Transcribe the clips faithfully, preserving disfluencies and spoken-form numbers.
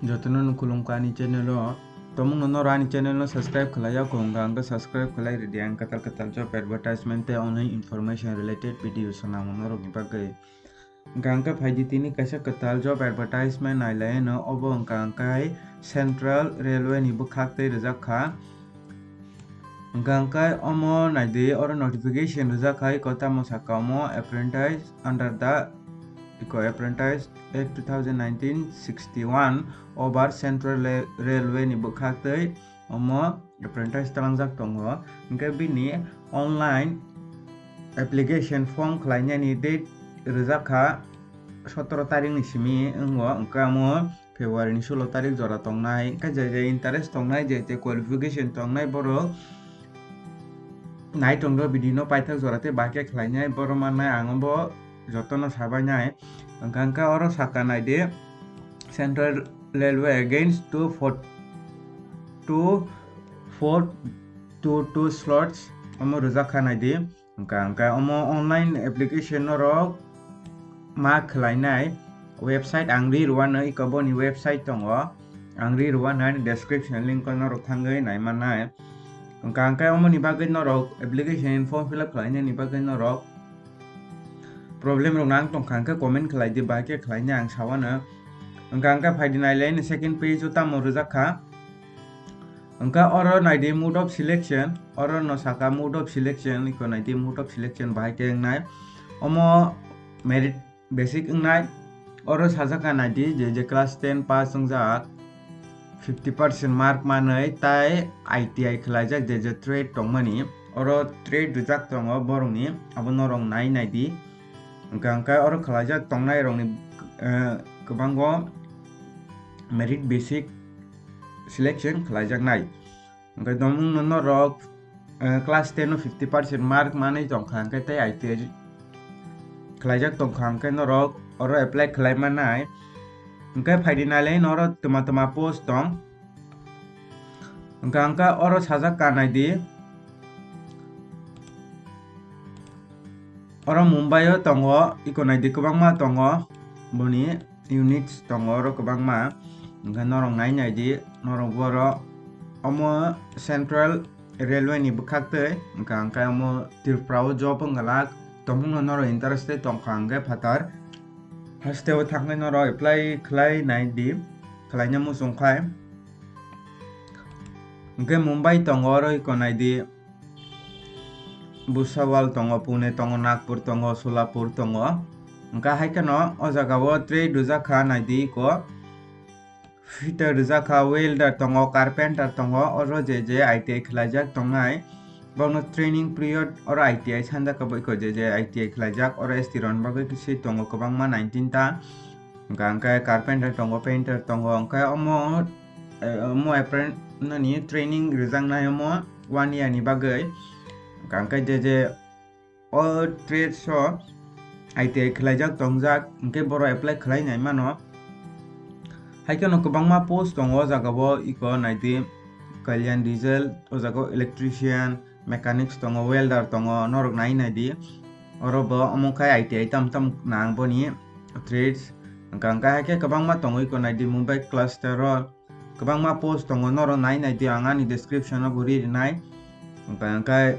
Jotono no khulumkha ani channel o. Tomungno norok ani channel no subscribe khlai ya, kho wngkha hwnkhe subscribe khlai rwdi, ang kwtal kwtal job advertisement tei online information related video swnamo norokni bagwi. Hwnkha hwnkhe phaidi tini kaisa kwtal job advertisement nailaino, obo hwnkha hwnkhe Central Railway ni bwkhak tei rwjak kha. Hwnkha hwnkhe omo naidi, oro notification rwjak kha, iko tamo saka omo apprentice under the, iko Apprentice Act two thousand nineteen sixty-one over Central Ra-, Railway ni bwkhak tei omo apprentice tlangjak tongo. Hwnkhe bini online application form khlainani date rwjak kha sotoro tarikni simi wngo, hwnkhe omo February ni sulo tarik jora tongnai. Hwnkhe je je interest tongnai, je je qualification tongnai borok nai tongdo video no paithak jora tei bahai khe khlainai borok mannai, ang bo jotono sabainai. Hwnkha hwnkhe oro saka naidi, Central Railway against two four, two four two two slots omo rwjak kha naidi. Hwnkha hwnkhe omo online application norok ma khlainai website ang ri rwano, iko boni website tongo, ang ri rwano ani description link o norok thangwi nai mannai. Hwnkha hwnkhe omoni bagwi norok application form fill up khlainani bagwi norok problem rok nang tongkha hwnkhe comment khlai di, bahai khe khlainai ang sawano. Hwnkha hwnkhe phaidi nailaino second page o tamo rwjak kha. Hwnkha oro naidi mode of selection, oro no saka mode of selection, iko naidi mode of selection bahai khe wngnai. Omo merit basic wngnai. Oro sajak kha naidi, je je class ten pass wngjak, fifty percent mark manwi tai I T I khlaijak, je je trade tongmani. Oro trade rwjak tongo borokni, abo norok nai naidi. Hwnkha hwnkhe oro khlaijak tongnai rokni, eh, kwbango merit basic selection khlaijaknai. Hwnkhe tomungno norok, eh, class ten o fifty percent mark manwi tongkha, hwnkhe tei I T I khlaijak tongkha, hwnkhe norok oro apply khlai mannai. Hwnkhe phaidi nailai norok twma twma post tong. Hwnkha hwnkhe oro sajak kha naidi. Oro Mumbai o tongo, iko naidi kwbangma tongo boni units tongo oro kwbangma. Hwnkhe norok nai naidi, norok bo oro omo Central Railway ni bwkhak twi, hwnkha hwnkhe omo Tripura o job wng glak, tongmungno norok interested tongkha hwnkhe phatar haste o thangwi norok apply khlai naidi, khlaina muchung khai. Hwnkhe Mumbai tongo oro iko naidi, Bhusawal tongo, Pune tongo, Nagpur tongo, Solapur tongo. Hwnkha hai kheno o jaga o trade rwjak kha naidi iko. Fitter rwjak kha, welder tongo, carpenter tongo, oro je je I T I khlaijak tongnai. Bono training period oro I T I sanjak kha bo iko je je I T I khlaijak, oro S T rokni bagwi kisi tongo kwbangma nineteen ta. Hwnkha hwnkhe carpenter tongo, painter tongo, hwnkhe omo, eh, omo apprent-, nani training rwjaknai omo one year ni bagwi. Hwnkha hwnkhe je je o trades o I T I khlaijak tongjak, hwnkhe borok apply khlai nai mano. Hai kheno kwbangma post tongo o jaga o, iko naidi Kalyan Diesel, o jaga o electrician, mechanics tongo, welder tongo, norok nai naidi. Oro bo omo khai I T I tam tam nang boni trades. Hwnkha hwnkhe hai khe kwbangma tongo iko naidi Mumbai cluster o. Kwbangma post tongo, norok nai naidi, ang ani description o bo ri rinai. Hwnkha hwnkhe,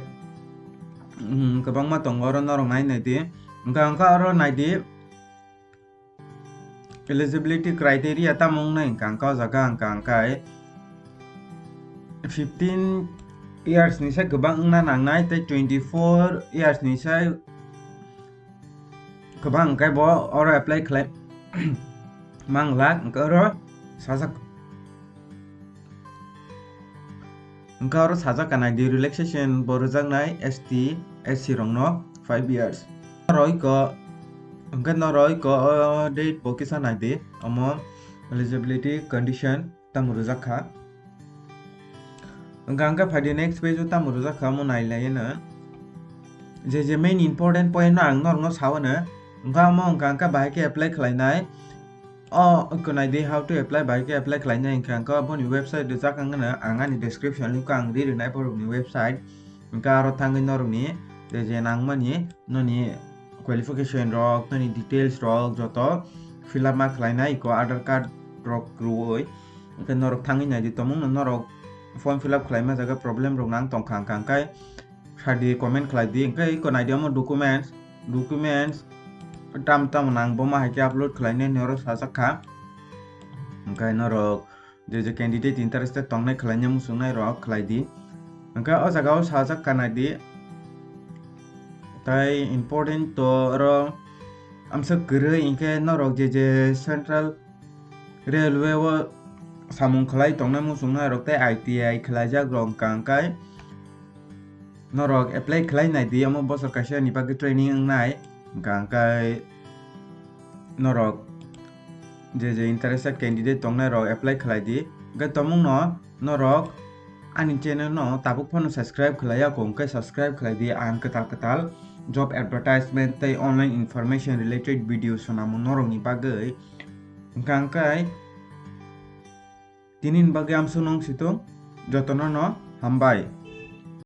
mm, kwbangma tongo oro norok nai naidi. Hwnkha hwnkhe oro naidi. Eligibility criteria tamo wngnai hwnkha hwnkhe o jaga hwnkha hwnkhe fifteen years ni sai kwbang wngna nangnai tei twenty four years ni sai kwbang hwnkhe bo oro apply khlai manglak, hwnkhe oro sajak. Hwnkhe oro sajak kanai di relaxation bo rwjaknai S T, S C rokno five years. Noroi ko, hwnkhe noroi ko o date bo kisa nai di, omo eligibility condition tamo rwjak kha. Hwnkha hwnkhe phaidi next page o tamo rwjak kha omo nai lai no. Je je main important point no ang norokno sao no. Hwnkha omo hwnkha hwnkhe bahai khe apply khlainai. O, iko nai di, how to apply, bahai khe apply khlainai hwnkha hwnkhe boni website rwjak ang no, ang ani description link o ang ri rwnai borokni website. Hwnkha aro thangwi norokni je je nangmani noni qualification rok, noni details rok joto fill up ma khlainai, iko Aadhaar card rok rwui, hwnkhe norok thangwi naidi, tongmungno norok form fill up khlaima jaga problem rok nang tongkha, hwnkha hwnkhe sadi comment khlaidi. Hwnkhe iko naidi omo documents, documents tam tam nang, bo ma hai khe upload khlainai norok sajak kha. Hwnkhe norok je je candidate interested tongnai khlaina muchungnai rok khlaidi. Hwnkhe o jaga o sajak kha naidi. Tai important to oro amsa kwrwi, hwnkhe norok je je central railway o samung khlai tongnai muchungnai rok tei I T I khlaijak rok hwnkha hwnkhe norok apply khlai naidi, omo bosor kaisa ni bagwi training wngnai, hwnkha hwnkhe norok je je interested candidate tongnai rok apply khlai di. Hwnkhe tongmungno norok ani channel no tabuk phano subscribe khlai ya kho, hwnkhe subscribe khlai di, ang kwtal kwtal job advertisement tei online information related video swnamo norokni bagwi. Hwnkha hwnkhe tinini bagwi amsuk nung situng, jotono no hambai.